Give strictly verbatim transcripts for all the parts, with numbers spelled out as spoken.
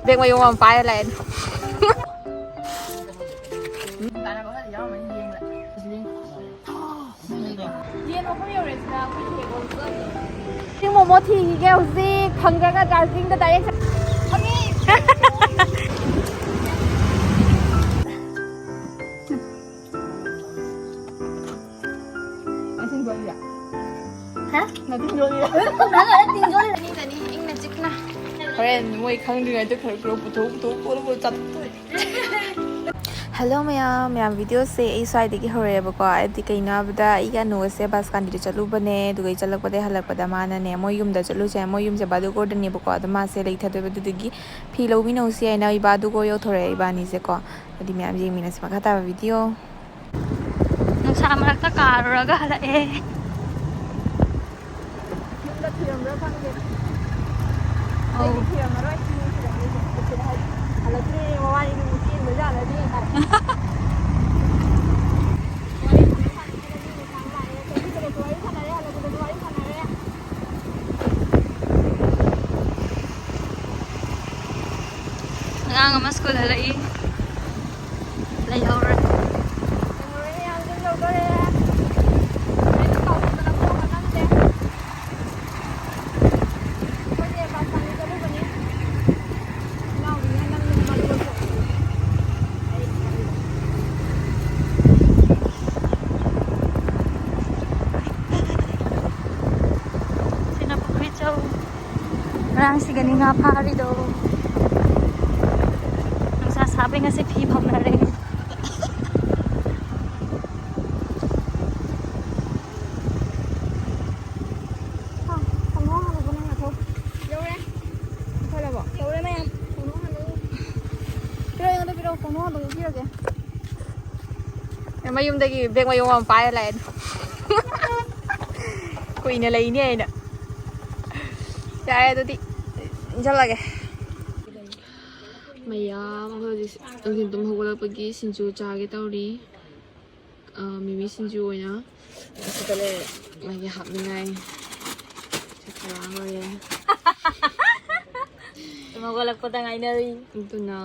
Bag ꯃꯌꯣꯝ ꯑꯃ ꯄꯥꯏꯔ ꯂꯥꯛꯑꯦ꯫ ꯌꯦꯟ ꯃꯐꯝ ꯌꯧꯔꯦ ꯁꯤꯗ ꯑꯩꯈꯣꯏ ꯇꯦꯕꯜꯗ꯫ ꯆꯤꯡ ꯃꯣꯃꯣ ꯊꯤꯈꯤꯒꯦ ꯍꯧꯖꯤꯛ꯫ ꯐꯪꯗ꯭ꯔꯒ ꯗꯥꯔꯖꯤꯂꯤꯡꯗ ꯗꯥꯏꯔꯦꯛ ꯆꯠ-, ꯐꯪꯉꯤ! ꯍꯥ? ꯅꯪ ꯂꯣꯏꯔꯦ, ꯇꯤꯟ ꯌꯣꯠꯂꯤꯔꯥ? ꯏꯪꯅ ꯆꯤꯛꯅ꯫ ꯍꯣꯔꯦꯟ ꯃꯣꯏ ꯈꯪꯗ꯭ꯔꯤꯉꯩꯗ ꯈꯔ ꯈꯔ ꯄꯨꯊꯣꯛ ꯄꯨꯊꯣꯛ ꯄꯨꯊꯣꯛ ꯄꯨꯊꯣꯛ ꯆꯥꯊꯣꯛꯇꯣꯏꯅꯦ꯫ ꯍꯦꯜꯂꯣ ꯃꯌꯥꯝ, ꯃꯌꯥꯝ ꯚꯤꯗꯤꯑꯣꯁꯦ ꯑꯩ ꯁ꯭ꯋꯥꯏꯗꯒꯤ ꯍꯧꯔꯛꯑꯦꯕꯀꯣ꯫ ꯍꯥꯏꯗꯤ ꯀꯩꯅꯣ ꯍꯥꯏꯕꯗ ꯑꯩꯒꯤ ꯑꯅꯨ ꯑꯁꯦ ꯕꯁ ꯀꯥꯟꯗꯤꯗ ꯆꯠꯂꯨꯕꯅꯦ, ꯑꯗꯨꯒ ꯑꯩ ꯆꯠꯂꯛꯄꯗ ꯍꯜꯂꯛꯄꯗ ꯃꯥꯅꯅꯦ ꯃꯣꯏ ꯌꯨꯝꯗ ꯆꯠꯂꯨꯁꯦ, ꯃꯣꯏ ꯌꯨꯝꯁꯦ ꯕꯥꯗꯨꯒꯣꯔꯗꯅꯦꯕꯀꯣ꯫ ꯑꯗꯣ ꯃꯥꯁꯦ ꯂꯩꯊꯗꯣꯏꯕ, ꯑꯗꯨꯗꯨꯒꯤ ꯐꯤ ꯂꯧꯕꯤꯅꯧꯁꯤ ꯍꯥꯏꯅ ꯏꯕꯥꯗꯨꯒꯣꯔ ꯌꯧꯊꯣꯔꯛꯑꯦ ꯏꯕꯥꯅꯤꯁꯦꯀꯣ꯫ ꯑꯗꯨꯗꯤ ꯃꯌꯥꯝ ꯌꯦꯡꯃꯤꯟꯅꯁꯤ ꯃꯈꯥ ꯇꯥꯕ ꯚꯤꯗꯤꯑꯣ꯫ ꯅꯨꯡꯁꯥ ꯃꯔꯛꯇ ꯀꯥꯔꯨꯔꯒ ꯍꯜꯂꯛꯑꯦ꯫ ꯌꯨꯝꯗ ꯊꯤꯔꯝꯕ꯭ꯔꯥ ꯈꯪꯗꯦ꯫ ꯑꯧ꯫ ꯑꯩꯗꯤ ꯊꯤꯔꯝꯃꯔꯣꯏ꯫ ꯁꯤꯅꯤ ꯊꯤꯔꯝꯗꯣꯏꯁꯦ꯫ ꯍꯜꯂꯛꯇ꯭ꯔꯦ, ꯃꯕꯥꯅꯤ ꯆꯦꯟꯕ ꯖꯥꯠꯂꯅꯦ꯫ ꯋꯥꯔꯤ ꯁꯥꯟꯅ ꯁꯥꯟꯅꯗꯅ ꯅꯨꯃꯤꯗꯥꯡ ꯂꯥꯛꯑꯦ꯫ ꯆꯠꯈꯤꯕꯗꯁꯨ ꯋꯥꯔꯤ ꯁꯥꯟꯅꯔꯦ, ꯍꯜꯂꯛꯄꯗꯁꯨ ꯋꯥꯔꯤ ꯁꯥꯟꯅꯔꯦ꯫ ꯑꯉꯥꯡ ꯑꯃ ꯁ꯭ꯀꯨꯜ ꯍꯜꯂꯛꯏ꯫ ꯂꯩꯍꯧꯔꯦ꯫ ꯂꯩꯍꯧꯔꯦ, ꯌꯥꯝ ꯊꯨꯅ ꯌꯧꯗꯣꯔꯦ꯫ ꯑꯩꯗꯤ ꯄꯥꯎ ꯈꯪꯗꯅ ꯈꯣꯡꯒ ꯅꯝꯗꯦ꯫ ꯑꯩꯈꯣꯏꯗꯤ advance ꯇꯥꯅ ꯆꯠꯂꯨꯕꯅꯤ꯫ ꯏꯅꯥꯎꯕꯤꯅ ꯅꯝꯗꯅ ꯃꯔꯨ ꯑꯣꯏꯊꯣꯛ꯫ ꯁꯤꯅ ꯄꯨꯈ꯭ꯔꯤꯆꯧ꯫ ꯉꯔꯥꯡ ꯁꯤꯒꯅꯤ ꯉꯥ ꯐꯥꯔꯤꯗꯣ꯫ ꯅꯨꯡꯁꯥ ꯁꯥꯕꯩ ꯉꯁꯤ ꯐꯤ ꯐꯧꯅꯔꯦ꯫ ꯍꯥ, ꯈꯣꯡꯅꯥꯎ ꯍꯥꯡꯉꯛꯄ ꯅꯪ ꯅꯊꯧ꯫ ꯌꯧꯔꯦ꯫ ꯈꯜꯂꯕꯣ? ꯌꯧꯔꯦ ꯃꯌꯥꯝ꯫ ꯈꯣꯡꯅꯥꯎ ꯍꯥꯡꯉꯛꯑꯣ꯫ ꯄꯤꯔꯛꯑꯣ, ꯑꯩꯉꯣꯟꯗ ꯄꯤꯔꯛꯑꯣ, ꯈꯣꯡꯅꯥꯎ ꯍꯥꯡꯗꯣꯛꯑꯒ ꯄꯤꯔꯒꯦ꯫ ꯃꯌꯨꯝꯗꯒꯤ ꯕꯦꯛ ꯃꯌꯣꯝ ꯑꯃ ꯄꯥꯏꯔ ꯂꯥꯛꯑꯦ꯫ ꯀꯨꯏꯅ ꯂꯩꯅꯤ ꯍꯥꯏꯅ꯫ ꯌꯥꯔꯦ ꯑꯗꯨꯗꯤ, ꯏꯟꯁꯤꯜꯂꯒꯦ꯫ ꯃꯌꯥꯝ ꯑꯩꯈꯣꯏ ꯍꯧꯖꯤꯛ ꯅꯨꯡꯊꯤꯟ ꯇꯨꯝ ꯍꯧꯒꯠꯂꯛꯄꯒꯤ ꯁꯤꯡꯖꯨ ꯆꯥꯒꯦ ꯇꯧꯔꯤ꯫ ꯑ, ꯃꯤꯃꯤ ꯁꯤꯡꯖꯨ ꯑꯣꯏꯅ꯫ ꯑꯁꯤꯗ ꯂꯩꯔꯦ ꯃꯥꯒꯤ ꯍꯥꯞꯅꯤꯡꯉꯥꯏ꯫ ꯁꯤ ꯈꯔ ꯂꯣꯏꯔꯦ꯫ ꯍꯧꯒꯠꯂꯛꯄꯗ ꯉꯥꯏꯅꯔꯤ꯫ ꯑꯗꯨꯅ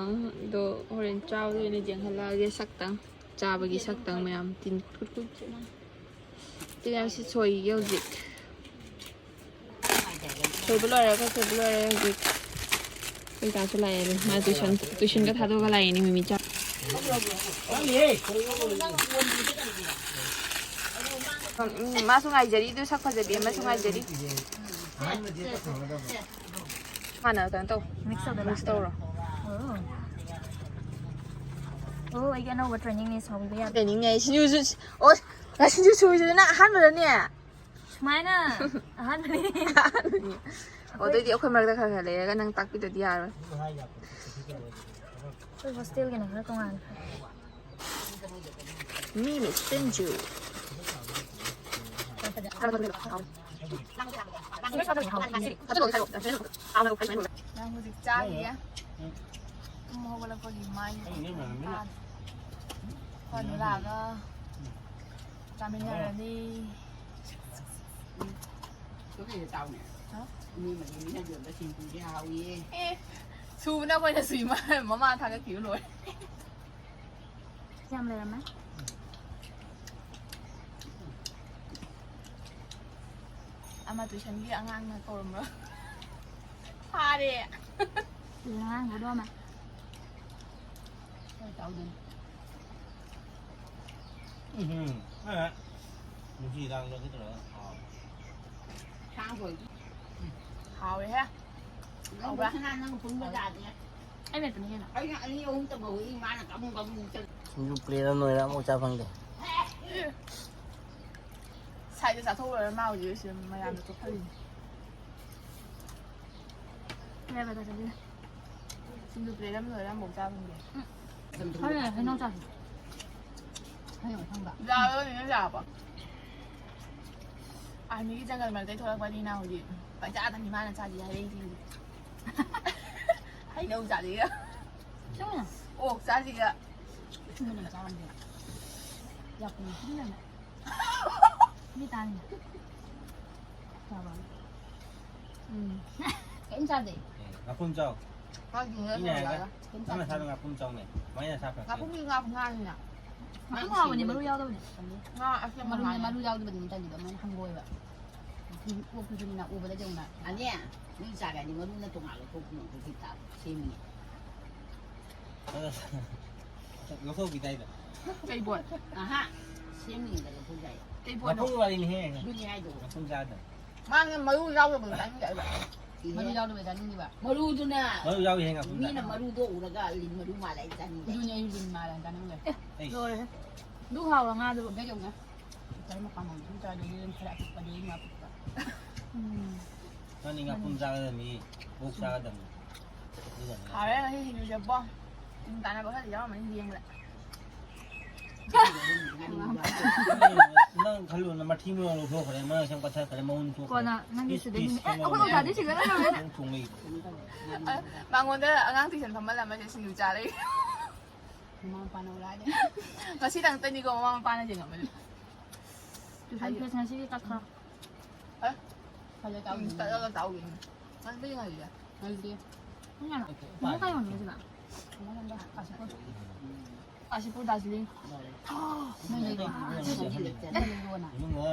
ꯑꯗꯣ ꯍꯣꯔꯦꯟ ꯆꯥꯕꯗ ꯑꯣꯏꯅ ꯌꯦꯡꯍꯜꯂꯛꯑꯒꯦ ꯁꯛꯇꯪ, ꯆꯥꯕꯒꯤ ꯁꯛꯇꯪ ꯃꯌꯥꯝ ꯇꯤꯟ ꯈꯨꯠ ꯈꯨꯠ ꯆꯦꯠꯅ꯫ ꯇꯤꯟ ꯌꯥꯝ ꯁꯤ ꯁꯣꯏꯒꯦ ꯍꯧꯖꯤꯛ꯫ ꯁꯣꯏꯕ ꯂꯣꯏꯔꯦ, ꯑꯩꯈꯣꯏ ꯁꯣꯏꯕ ꯂꯣꯏꯔꯦ ꯍꯧꯖꯤꯛ꯫ ꯑꯩꯈꯣꯏ ꯆꯥꯁꯨ ꯂꯥꯛꯑꯦ ꯑꯗꯨ ꯃꯥ ꯇꯨꯏꯁꯟ ꯇꯨꯏꯁꯟꯒ ꯊꯥꯗꯣꯛꯑꯒ ꯂꯥꯛꯏꯅꯦ ꯃꯤꯃꯤ ꯆꯥ꯫ ꯎꯝ, ꯃꯥꯁꯨ ꯉꯥꯏꯖꯔꯤ ꯑꯗꯨ ꯁꯛ ꯐꯖꯕꯤ ꯑꯃꯁꯨ ꯉꯥꯏꯖꯔꯤ꯫ ꯃꯥꯅ ꯀꯩꯅꯣ ꯇꯧ꯫ ꯃꯤꯛꯁ ꯇꯧꯗꯕ꯫ ꯃꯤꯛꯁ ꯇꯧꯔꯣ꯫ ꯑꯣ꯫ ꯑꯣ, ꯑꯩꯒꯤ ꯑꯅꯧꯕ ꯇ꯭ꯔꯦꯅꯤꯡꯅꯦ, ꯁꯥꯎꯕꯤꯕ ꯌꯥꯗꯦ꯫ ꯇ꯭ꯔꯦꯅꯤꯡꯅꯦ ꯁꯤꯡꯖꯨꯁꯨ꯫ ꯑꯣ, ꯁꯤꯡꯖꯨ ꯁꯨꯔꯤꯁꯤꯅ ꯅꯪ ꯑꯍꯥꯟꯕꯔꯅꯦ? ꯁꯨꯃꯥꯏꯅ ꯑꯍꯥꯟꯕꯅꯤ꯫ ꯑꯣ, ꯑꯗꯨꯑꯣꯏꯗꯤ ꯑꯩꯈꯣꯏ ꯃꯔꯛꯇ ꯈꯔ ꯈꯔ ꯂꯩꯔꯒ ꯅꯪ ꯇꯥꯛꯄꯤꯗꯗꯤ ꯌꯥꯔꯣꯏ꯫ ꯑꯩꯈꯣꯏ ꯍꯣꯁꯇꯦꯜꯒꯤꯅ ꯈꯔ ꯇꯣꯉꯥꯟꯈ꯭ꯔꯦ꯫ ꯃꯤꯃꯤ ꯁꯤꯡꯖꯨ꯫ ꯅꯪ ꯍꯧꯖꯤꯛ ꯆꯥꯈꯤꯒꯦ꯫ ꯇꯨꯝ ꯍꯧꯒꯠꯂꯛꯄꯒꯤ ꯃꯥꯏ ꯇꯥꯗꯦ꯫ ꯍꯣꯏ, ꯂꯥꯛꯑꯒ ꯆꯥꯃꯤꯟꯅꯔꯅꯤ꯫ ꯆꯥꯎꯅꯦ꯫ ꯍꯥ? ꯃꯤ ꯃꯔꯤ ꯃꯤꯅ ꯌꯣꯟꯕ ꯁꯤꯡꯖꯨꯗꯤ ꯍꯥꯎꯏꯌꯦ꯫ ꯑꯦ, ꯁꯨꯕꯅ ꯑꯩꯈꯣꯏꯅ ꯁꯨꯏ ꯃꯥ-, ꯃꯃꯥ ꯊꯥꯒꯠꯈꯤꯕ ꯂꯣꯏꯔꯦ꯫ ꯌꯥꯝ ꯂꯩꯔꯝꯃꯦ꯫ ꯑꯃ ꯇꯨꯏꯁꯟꯒꯤ ꯑꯉꯥꯡꯅ ꯀꯧꯔꯝꯕ꯭ꯔꯣ? ꯐꯥꯔꯦ꯫ ꯇꯨꯏꯁꯟ ꯑꯉꯥꯡ ꯊꯥꯗꯣꯛꯑꯝꯃꯦ꯫ ꯎꯝ, ꯑꯦ, ꯅꯨꯡꯁꯤ ꯍꯤꯗꯥꯛ ꯂꯧꯒꯦ ꯇꯧꯔꯒ ꯀꯥꯎꯔꯦ꯫ ꯁꯥꯡ ꯊꯣꯏ꯫ ꯍꯥꯎꯔꯦꯍꯦ꯫ ꯅꯪ ꯁꯅꯥ ꯅꯪ ꯄꯨꯟꯕ ꯌꯥꯗꯦ꯫ ꯑꯩ ꯃꯦꯠꯄꯅꯤ ꯀꯩꯅꯣ꯫ ꯑꯩꯅ ꯑꯅꯤ ꯑꯍꯨꯝ ꯇꯧꯕ ꯏꯃꯥꯅ ꯀꯕꯨꯡ ꯀꯕꯨꯡ ꯆꯠ-꯫ ꯁꯤꯡꯖꯨ ꯄ꯭ꯂꯦꯠ ꯑꯃ ꯂꯣꯏꯔꯦ ꯑꯃꯨꯛ ꯆꯥ ꯐꯪꯗꯦ꯫ ꯁꯥꯏꯗ ꯆꯥꯊꯣꯛ ꯂꯣꯏꯔ ꯃꯥ ꯍꯧꯖꯤꯛ ꯁꯤꯗ ꯃꯌꯥꯝꯗ ꯆꯣꯛꯍꯜꯂꯤꯅꯤ꯫ ꯂꯩꯕꯗ ꯆꯠꯂꯤ꯫ ꯁꯤꯡꯖꯨ ꯄ꯭ꯂꯦꯠ ꯑꯃ ꯂꯣꯏꯔ ꯑꯃꯨꯛ ꯆꯥ ꯐꯪꯗꯦ꯫ ꯍꯣꯏ, ꯍꯩꯅꯧ ꯆꯥꯁꯤ꯫ ꯍꯩꯅꯧ ꯑꯁꯪꯕ꯫ ꯌꯥꯔꯣꯏꯅꯦ, ꯌꯥꯕ꯫ ꯑꯥꯔꯃꯤꯒꯤ ꯖꯪꯒꯜ ꯃꯔꯛꯇꯩ ꯊꯣꯛꯂꯛꯄꯅꯤꯅ ꯍꯧꯖꯤꯛ ꯄꯪꯆꯥꯗꯅꯤ ꯃꯥꯅ ꯆꯥꯁꯤ ꯍꯥꯏꯔꯛꯏꯁꯤꯡꯁꯦ꯫ ꯍꯩꯅꯧ ꯆꯥꯁꯤꯒ꯫ ꯆꯨꯝꯃꯤꯅ꯫ ꯑꯣꯛ ꯆꯥꯁꯤꯒ꯫ ꯆꯨꯝꯃꯤꯅ ꯆꯥꯔꯝꯗꯦ꯫ ꯌꯥꯝ ꯀꯨꯏꯅ ꯇꯨꯃꯤꯟꯅꯅꯦ꯫ ꯃꯤ ꯇꯥꯅꯤ꯫ ꯆꯥꯕ꯫ ꯎꯝ꯫ ꯀꯩꯝ ꯆꯥꯗꯦ꯫ ꯉꯥꯄ꯭ꯔꯨꯝ ꯆꯥꯎ꯫ ꯃꯤꯅ ꯍꯥꯏꯔꯒ, ꯅꯪ ꯅꯁꯥꯗꯣ ꯉꯥꯄ꯭ꯔꯨꯝ ꯆꯥꯎꯅꯦ꯫ ꯀꯃꯥꯏꯅ ꯅꯁꯥ ꯐꯔꯛꯀꯦ? ꯉꯥꯄ꯭ꯔꯨꯝꯗꯤ ꯉꯥ ꯈꯨꯉꯥꯅꯤꯅ꯫ ꯉꯥꯄ꯭ꯔꯨꯝ ꯍꯥꯎꯕꯅꯦ, ꯃꯔꯨ ꯌꯥꯎꯗꯕꯅꯦ꯫ ꯉꯥ ꯑꯁꯦꯡꯕ ꯃꯔꯨꯅꯦ, ꯉꯥꯅꯦ꯫ ꯃꯔꯨ ꯌꯥꯎꯗꯕꯅꯦ ꯇꯜꯂꯤꯗꯣ, ꯃꯣꯏꯅ ꯍꯪꯒꯣꯏꯕ꯫ ꯀꯣꯛꯇꯨꯁꯨꯅꯤꯅ ꯎꯕꯗ ꯌꯧꯅ꯫ ꯑꯅꯦ, ꯅꯣꯏ ꯆꯥꯒꯦ ꯍꯥꯏꯗꯤ ꯃꯔꯨꯅ ꯇꯣꯉꯥꯟ ꯂꯧꯊꯣꯛꯄ ꯉꯝꯗ꯭ꯔꯗꯤ ꯇꯥꯕ ꯁꯦꯝꯃꯤꯅꯦ꯫ ꯂꯧꯊꯣꯛꯈꯤꯗꯥꯏꯗ꯫ ꯀꯩ ꯕꯣꯠ? ꯑꯍꯥ, ꯁꯦꯝꯃꯤꯉꯩꯗ ꯂꯧꯊꯣꯛ ꯌꯥꯏ꯫ ꯀꯩ ꯕꯣꯠꯅꯣ? ꯉꯥꯄ꯭ꯔꯨꯝ ꯋꯥꯔꯤꯅꯤꯍꯦ꯫ ꯑꯗꯨꯅꯤ ꯍꯥꯏꯗꯣ꯫ ꯉꯥꯄ꯭ꯔꯨꯝ ꯆꯥꯗꯕ꯫ ꯃꯥꯅ ꯃꯔꯨ ꯌꯥꯎꯗꯕꯗꯣ ꯆꯥꯅꯤꯡꯗꯦ ꯍꯥꯏꯕ꯫ ꯃꯔꯨ ꯌꯥꯎꯗꯕ ꯆꯥꯅꯤꯡꯗꯦꯕ꯫ ꯃꯔꯨꯗꯨꯅ ꯃꯔꯨ ꯌꯥꯎꯏꯍꯦ ꯉꯥꯄ꯭ꯔꯨꯝꯗ꯫ ꯃꯤꯅ ꯃꯔꯨꯗꯣ ꯎꯔꯒ ꯂꯤꯟ ꯃꯔꯨ ꯃꯥꯜꯂꯦ ꯑꯩ ꯆꯥꯅꯤꯡꯗꯦ꯫ ꯑꯗꯨꯅꯦ ꯑꯩꯁꯨ ꯂꯤꯟ ꯃꯥꯜꯂꯦ ꯆꯥꯅꯤꯡꯗꯦ꯫ ꯑꯦ, ꯑꯩꯁ꯫ ꯂꯣꯏꯔꯦ꯫ ꯑꯗꯨꯛ ꯍꯥꯎꯕ ꯉꯥꯗꯨꯕꯨ꯫ ꯀꯩꯗꯧꯅ? ꯀꯔꯤ ꯃꯄꯥꯟ ꯂꯝꯗ ꯁꯨꯝ ꯆꯥꯗꯣꯏꯅꯣ? ꯂꯤꯟ ꯈꯔ ꯑꯄꯤꯛꯄꯗꯤ ꯉꯥ ꯑꯄꯤꯛꯄ꯫ ꯎꯝ꯫ ꯅꯪꯗꯤ ꯉꯥꯄ꯭ꯔꯨꯝ ꯆꯥꯒꯗꯕꯅꯤ, ꯑꯣꯛ ꯆꯥꯒꯗꯕꯅꯤ꯫ ꯑꯗꯨꯒꯅꯦ꯫ ꯍꯥꯎꯔꯦ ꯉꯁꯤ ꯁꯤꯡꯖꯨꯁꯦ ꯕꯣ꯫ ꯇꯤꯟ ꯇꯥꯅꯕ ꯈꯔꯗꯤ ꯌꯥꯎꯔꯝꯃꯅꯤ ꯌꯦꯡꯕꯗ꯫ ꯅꯪ ꯈꯜꯂꯨꯅ ꯃꯊꯤ ꯃꯔꯣꯡ ꯂꯧꯊꯣꯛꯈ꯭ꯔꯦ, ꯃꯔꯛ ꯁꯝ ꯀꯛꯊꯠꯈ꯭ꯔꯦ, ꯃꯎꯟ ꯊꯣꯛꯈ꯭ꯔꯦ꯫ ꯀꯣꯟꯅ ꯅꯪꯒꯤ ꯄꯤꯁ, ꯁꯤꯗꯩ ꯄꯤꯁ ꯍꯦꯟꯅ ꯑꯩꯈꯣꯏ ꯑꯣꯏꯅ ꯊꯥꯗꯣꯏꯁꯤꯒ ꯂꯩꯔꯝꯃꯦ꯫ ꯊꯣꯡ ꯊꯣꯡ ꯂꯩ꯫ ꯃꯉꯣꯟꯗ ꯑꯉꯥꯡ ꯇꯨꯏꯁꯟ ꯐꯝꯍꯜꯂꯝꯃꯁꯦ ꯁꯤꯡꯖꯨ ꯆꯥ ꯂꯩ꯫ ꯃꯃꯥ ꯃꯄꯥꯅ ꯎꯔꯛꯑꯗꯤ꯫ ꯉꯁꯤ ꯇꯪꯇꯅꯤꯀꯣ ꯃꯃꯥ ꯃꯄꯥꯅ ꯌꯦꯡꯉꯝꯕꯗꯨ꯫ ꯇꯨꯏꯁꯟ ꯐꯤꯁ ꯉꯁꯤꯒꯤ ꯀꯛꯈ꯭ꯔꯣ꯫ ꯍꯥ? ꯐꯖ ꯇꯧ꯫ ꯎꯝ, ꯆꯠꯂꯒ ꯇꯧꯒꯦ꯫ ꯉꯁꯤꯗꯤ ꯉꯜꯂꯤꯗ꯫ ꯉꯜꯂꯤ꯫ ꯄꯨꯡ ꯀꯌꯥꯅꯣ? ꯄꯨꯡ ꯀꯌꯥ ꯌꯧꯔꯒꯦ ꯁꯤꯗ? ꯀꯥꯁꯤꯄꯨꯔ꯫ ꯀꯥꯁꯤꯄꯨꯔ, ꯗꯥꯔꯖꯤꯂꯤꯡ꯫ ꯅꯣꯏ ꯂꯩꯔꯣ? ꯅꯣꯏ ꯂꯩꯔꯣꯅ?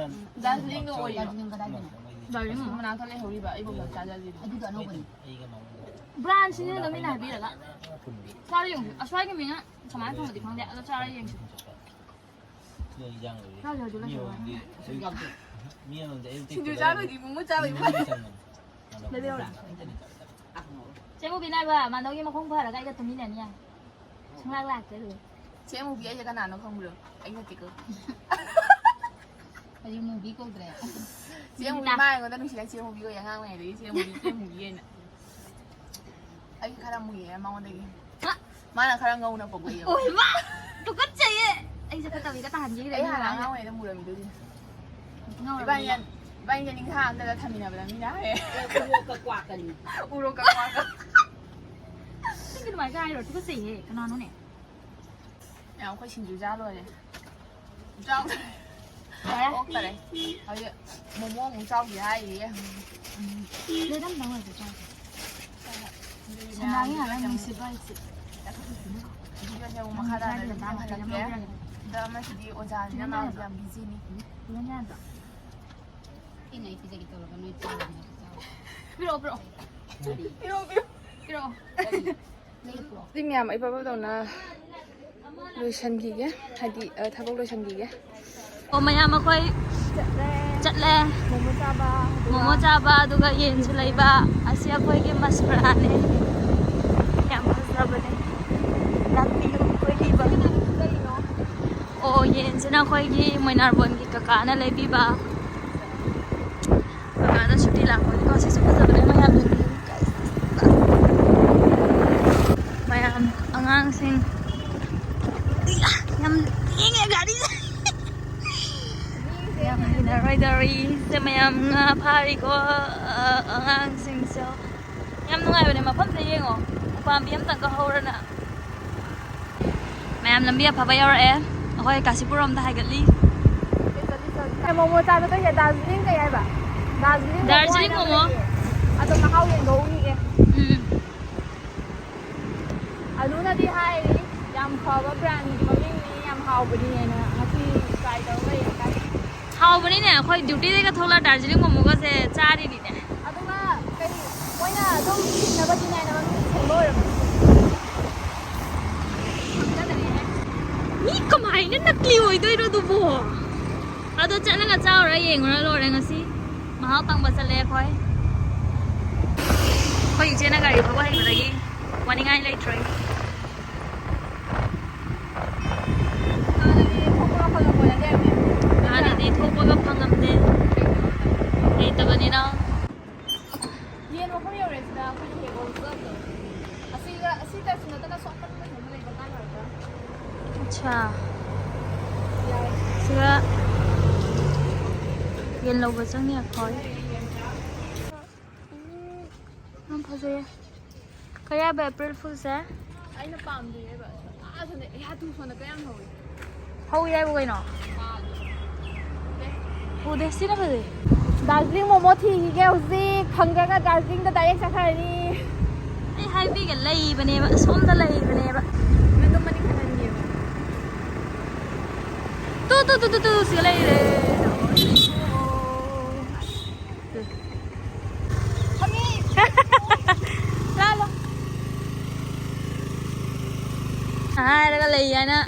ꯗꯥꯔꯖꯤꯂꯤꯡꯗ ꯑꯣꯏꯔꯤꯔꯣ? ꯗꯥꯔꯖꯤꯂꯤꯡ ꯀꯗꯥꯏꯗꯅꯣ? ꯗꯥꯔꯖꯤꯂꯤꯡ ꯃꯅꯥꯛꯇ ꯂꯩꯍꯧꯔꯤꯕ ꯑꯩꯕꯨ ꯆꯥꯖꯗ꯭ꯔꯤꯗꯣ꯫ ꯑꯗꯨꯗꯣ ꯑꯅꯧꯕꯅꯤ꯫ ꯕ꯭ꯔꯥꯟꯁꯤꯅꯦ ꯑꯗꯣ ꯃꯤꯅ ꯍꯥꯏꯕꯤꯔꯒ꯫ ꯆꯥꯔ ꯌꯦꯡꯁꯤ꯫ ꯑꯁ꯭ꯋꯥꯏꯒꯤ ꯃꯤꯅ ꯀꯃꯥꯏꯅ ꯊꯣꯡꯕꯗꯤ ꯈꯪꯗꯦ꯫ ꯑꯗꯣ ꯆꯥꯔ ꯌꯦꯡꯁꯤ꯫ ꯆꯥꯔꯁꯦ ꯍꯧꯖꯤꯛ ꯂꯣꯏꯁꯜꯂꯣ꯫ ꯁꯤꯡꯖꯨ ꯆꯥꯕꯒꯤ ꯃꯣꯃꯣ ꯆꯥꯕꯒꯤ ꯐꯔꯦ꯫ ꯂꯩꯕꯤꯔꯧꯔꯥ? ꯆꯦ ꯃꯨꯕꯤ ꯅꯥꯏꯕ, ꯃꯥꯟꯗꯧꯒꯤ ꯃꯈꯣꯡ ꯐꯔꯒ ꯑꯩꯒ ꯇꯨꯃꯤꯟꯅꯅꯤ ꯌꯥꯏ꯫ ꯁꯨꯡꯂꯥꯛ ꯂꯥꯛꯇꯦ ꯑꯗꯨꯒ꯫ ꯆꯦ ꯃꯨꯕꯤ ꯑꯩꯁꯦ ꯀꯅꯥꯅꯣ ꯈꯪꯕ꯭ꯔꯣ? ꯑꯩ ꯅꯠꯇꯦꯀꯣ꯫ ꯍꯧꯖꯤꯛ ꯃꯨꯕꯤ ꯀꯧꯗ꯭ꯔꯦ꯫ ꯆꯦ ꯃꯨꯕꯤ ꯃꯥ ꯑꯩꯉꯣꯟꯗ ꯅꯨꯡꯁꯤꯅ ꯆꯦ ꯃꯨꯕꯤ ꯀꯧꯏ ꯑꯉꯥꯡ ꯑꯣꯏꯔꯤꯉꯩꯗꯒꯤ ꯆꯦ ꯃꯨꯕꯤ, ꯆꯦ ꯃꯨꯕꯤ ꯍꯥꯏꯅ꯫ ꯑꯩ ꯈꯔ ꯃꯨꯏꯌꯦ ꯃꯉꯣꯟꯗꯒꯤ꯫ ꯍꯥ? ꯃꯥꯅ ꯈꯔ ꯉꯧꯅ ꯄꯣꯛꯂꯛꯑꯦꯕ꯫ ꯑꯣꯏ ꯃꯥ! ꯇꯨꯀꯠꯆꯩꯌꯦ! ꯑꯩꯁꯦ ꯐꯠꯇꯕꯤꯒ ꯇꯥꯍꯟꯈꯤꯗ꯭ꯔꯦ ꯑꯩ ꯍꯥꯟꯅ ꯅꯪꯅ꯫ ꯑꯉꯥꯡ ꯑꯣꯏꯔꯤꯉꯩꯗ ꯃꯨꯔꯝꯃꯤꯗꯨꯗꯤ꯫ ꯉꯧꯔꯕ ꯏꯕꯥꯅꯤ ꯃꯥ? ꯏꯕꯥꯅꯤꯁꯦ ꯅꯤꯡꯊꯥ ꯑꯝꯗꯒ ꯊꯝꯃꯤꯟꯅꯕꯗ ꯃꯤꯅ ꯍꯥꯏꯌꯦ꯫ ꯑꯦ, ꯎꯔꯣꯛꯀ ꯀ꯭ꯋꯥꯛꯀꯅꯤ꯫ ꯎꯔꯣꯛꯀ ꯀ꯭ꯋꯥꯛꯀ꯫ ꯅꯪꯗꯤ ꯑꯗꯨꯃꯥꯏꯅ ꯍꯥꯏꯔꯣ? ꯇꯨꯀꯠꯆꯩꯍꯦ꯫ ꯀꯅꯥꯅꯣꯅꯦ? ꯃꯌꯥꯝ ꯑꯩꯈꯣꯏ ꯁꯤꯡꯖꯨ ꯆꯥ ꯂꯣꯏꯔꯦ꯫ ꯆꯥꯎ-, ꯌꯥꯔꯦ꯫ ꯑꯣꯛꯇꯔꯦ꯫ ꯍꯧꯖꯤꯛ ꯃꯣꯃꯣ ꯑꯃꯨꯛ ꯆꯥꯎꯁꯤ ꯍꯥꯏꯔꯤꯌꯦ꯫ ꯂꯩꯔꯝꯗꯧ ꯑꯣꯏꯔꯗꯤ ꯆꯥꯁꯦ꯫ ꯌꯥꯅꯤ, ꯌꯥꯅꯤ, ꯅꯨꯡꯁꯤꯠ ꯍꯥꯏꯁꯦ꯫ ꯚꯤꯗꯤꯑꯣꯁꯦ ꯑꯃꯨꯛ ꯃꯈꯥ ꯇꯥꯅ ꯑꯗꯨꯝ ꯌꯦꯡꯍꯜꯂꯛꯀꯦ꯫ ꯑꯗꯣ ꯑꯃꯁꯤꯗꯤ ꯑꯣꯖꯥꯅꯤꯅ ꯃꯥꯁꯦ ꯌꯥꯝ ꯕꯤꯖꯤꯅꯤ꯫ ꯑꯩꯅ ꯑꯩ ꯄꯤꯖꯒꯦ ꯇꯧꯔꯒ ꯅꯣꯏ ꯆꯥꯕ ꯉꯥꯛꯇ ꯆꯥꯎ꯫ ꯄꯤꯔꯛꯑꯣ, ꯄꯤꯔꯛꯑꯣ꯫ ꯄꯤꯔꯛꯑꯣ, ꯄꯤꯔꯛꯑꯣ꯫ ꯄꯤꯔꯛꯑꯣ꯫ ꯁꯤ ꯃꯌꯥꯝ ꯑꯩ ꯄꯕꯗꯧꯅ ꯂꯣꯏꯁꯟꯈꯤꯒꯦ, ꯍꯥꯏꯗꯤ, ꯑ, ꯊꯕꯛ ꯂꯣꯏꯁꯟꯈꯤꯒꯦ꯫ ꯑꯣ, ꯃꯌꯥꯝ ꯑꯩꯈꯣꯏ ꯆꯠꯂꯦ꯫ ꯆꯠꯂꯦ꯫ ꯃꯣꯃꯣ ꯆꯥꯕ, ꯑꯗꯨꯒ ꯃꯣꯃꯣ ꯆꯥꯕ, ꯑꯗꯨꯒ ꯌꯦꯟꯁꯨ ꯂꯩꯕ꯫ ꯑꯁꯤ ꯑꯩꯈꯣꯏꯒꯤ ꯃꯁꯄ꯭ꯔꯥꯅꯦ꯫ ꯌꯥꯝ ꯐꯖꯕꯅꯦ꯫ ꯂꯥꯛꯄꯤꯌꯨ, ꯀꯣꯏꯕꯤꯕ꯫ ꯑꯣ, ꯌꯦꯟꯁꯤꯅ ꯑꯩꯈꯣꯏꯒꯤ ꯃꯣꯏꯅꯥꯔꯕꯣꯟꯒꯤ ꯀꯀꯥꯅ ꯂꯩꯕꯤꯕ꯫ ꯀꯀꯥꯗ ꯁꯨꯇꯤ ꯂꯥꯛꯄꯒꯤꯀꯣ꯫ ꯁꯤꯁꯨ ꯐꯖꯕꯅꯦ, ꯃꯌꯥꯝ ꯌꯦꯡꯕꯤꯌꯨ, guys꯫ ꯃꯌꯥꯝ ꯑꯉꯥꯡꯁꯤꯡ ꯌꯥꯝ ꯌꯦꯡꯉꯦ ꯒꯥꯔꯤꯁꯦ꯫ ꯌꯥꯝ ꯍꯩꯅꯔꯣꯏꯗꯧꯔꯤ꯫ ꯁꯦ ꯃꯌꯥꯝ ꯉꯥ ꯐꯥꯔꯤꯀꯣ, ꯑ, ꯑꯉꯥꯡꯁꯤꯡꯁꯨ꯫ ꯌꯥꯝ ꯅꯨꯡꯉꯥꯏꯕꯅꯦ ꯃꯐꯝꯁꯦ, ꯌꯦꯡꯉꯣ꯫ ꯎꯄꯥꯝꯕꯤ ꯑꯝꯇꯪꯒ ꯍꯧꯔꯅ꯫ ꯃꯌꯥꯝ ꯂꯝꯕꯤ ꯑꯐꯕ ꯌꯧꯔꯛꯑꯦ꯫ ꯑꯩꯈꯣꯏ ꯀꯥꯁꯤꯄꯨꯔ ꯔꯣꯝꯗ ꯍꯥꯏꯒꯠꯂꯤ꯫ ꯃꯣꯃꯣ ꯆꯥ ꯆꯠꯇꯣꯏꯁꯦ ꯗꯥꯔꯖꯤꯂꯤꯡ ꯀꯩ ꯍꯥꯏꯕ? ꯗꯥꯔꯖꯤꯂꯤꯡ ꯃꯣꯃꯣ ꯗꯥꯔꯖꯤꯂꯤꯡ ꯍꯥꯏꯅ ꯑꯃ ꯃꯣꯃꯣ꯫ ꯂꯩꯌꯦ꯫ ꯑꯗꯣ ꯃꯍꯥꯎ ꯌꯦꯡꯊꯣꯛꯎꯈꯤꯒꯦ꯫ ꯎꯝ꯫ ꯑꯅꯨꯅꯗꯤ ꯍꯥꯏꯔꯤ, ꯌꯥꯝ ꯐꯕ brandꯒꯤ ꯃꯃꯤꯡꯅꯤ, ꯌꯥꯝ ꯍꯥꯎꯕꯅꯤ ꯍꯥꯏꯅ ꯉꯁꯤ try ꯇꯧꯔꯒ ꯌꯦꯡꯉꯀꯥꯟꯗ꯫ ꯍꯥꯎꯕꯅꯤꯅꯦ, ꯑꯩꯈꯣꯏ dutyꯗꯩꯒ ꯊꯣꯛꯂꯛꯑ ꯗꯥꯔꯖꯤꯂꯤꯡ ꯃꯣꯃꯣꯒꯁꯦ ꯆꯥꯔꯤꯅꯤꯅꯦ꯫ ꯑꯗꯨꯒ ꯀꯔꯤ, ꯃꯣꯏꯅ ꯑꯗꯨꯝ ꯁꯤꯡꯅꯕ design ꯑꯃ ꯁꯦꯝꯕ ꯑꯣꯏꯔꯝꯃꯤ꯫ ꯃꯤ ꯀꯃꯥꯏꯅ ꯅꯀꯂꯤ ꯑꯣꯏꯗꯣꯏꯅꯣ ꯑꯗꯨꯕꯨ? ꯑꯗꯣ ꯆꯠꯂꯒ ꯆꯥꯎꯔ ꯌꯦꯡꯉꯨꯔ ꯂꯣꯏꯔꯦ ꯉꯁꯤ꯫ ꯃꯍꯥꯎ ꯇꯪꯕ ꯆꯠꯂꯦ ꯑꯩꯈꯣꯏ꯫ ꯑꯩꯈꯣꯏ ꯏꯆꯦꯅ ꯒꯥꯔꯤ ꯊꯧꯕ ꯍꯩꯕꯗꯒꯤ ꯋꯥꯅꯤꯡꯉꯥꯏ ꯂꯩꯇ꯭ꯔꯦ꯫ ꯍꯥꯟꯅꯗꯤ ꯊꯣꯛꯄꯒ ꯐꯪꯉꯝꯗꯦ꯫ ꯍꯩꯇꯕꯅꯤꯅ꯫ ꯌꯦꯟ ꯃꯐꯝ ꯌꯧꯔꯦ ꯁꯤꯗ ꯑꯩꯈꯣꯏꯅ ꯍꯦꯛ ꯑꯣꯟꯊꯣꯛꯑꯕꯗꯣ꯫ ꯑꯁꯤꯒ, ꯑꯁꯤ ꯇꯔꯐꯁꯤ ꯅꯠꯇꯅ ꯁꯣꯝ ꯅꯥꯀꯟꯗ ꯀꯩꯅꯣꯝ ꯂꯩꯕ ꯀꯥꯟ ꯉꯥꯛꯇ꯫ ꯑꯠꯁꯥ꯫ ꯌꯥꯔꯦ꯫ ꯁꯤꯗ ꯌꯦꯟ ꯂꯧꯕ ꯆꯪꯉꯤ ꯑꯩꯈꯣꯏ꯫ ꯎꯝ, ꯌꯥꯝ ꯐꯖꯩꯌꯦ꯫ ꯀꯌꯥꯕ April Foolꯁꯦ? ꯑꯩꯅ ꯄꯥꯝꯗꯦꯕ꯫ ꯑꯥ ꯁꯣꯝꯗ, ꯑꯦ, ꯍꯥꯊꯨ ꯁꯣꯝꯗ ꯀꯌꯥꯝ ꯍꯧꯋꯤ꯫ ꯍꯧꯋꯤ ꯍꯥꯏꯕꯨ ꯀꯩꯅꯣ? ꯎꯗꯦ, ꯁꯤꯅ ꯐꯖꯩ꯫ ꯗꯥꯔꯖꯤꯂꯤꯡ ꯃꯣꯃꯣ ꯊꯤꯈꯤꯒꯦ ꯍꯧꯖꯤꯛ꯫ ꯐꯪꯗ꯭ꯔꯒ ꯗꯥꯔꯖꯤꯂꯤꯡꯗ direct ꯆꯠꯈ꯭ꯔꯅꯤ꯫ ꯍꯥꯏꯕꯤꯒ ꯂꯩꯕꯅꯦꯕ, ꯁꯣꯝꯗ ꯂꯩꯕꯅꯦꯕ꯫ ꯃꯅꯨꯡ ꯃꯅꯤꯡ ꯈꯟꯍꯟꯒꯦꯕ꯫ ꯇꯨ, ꯇꯨ, ꯇꯨ, ꯇꯨ, ꯇꯨ, ꯁꯤꯒ ꯂꯩꯔꯦ꯫ ꯐꯝꯃꯤ꯫ ꯂꯥꯛꯂꯣ꯫ ꯍꯥꯏꯔꯒ ꯂꯩ ꯍꯥꯏꯅ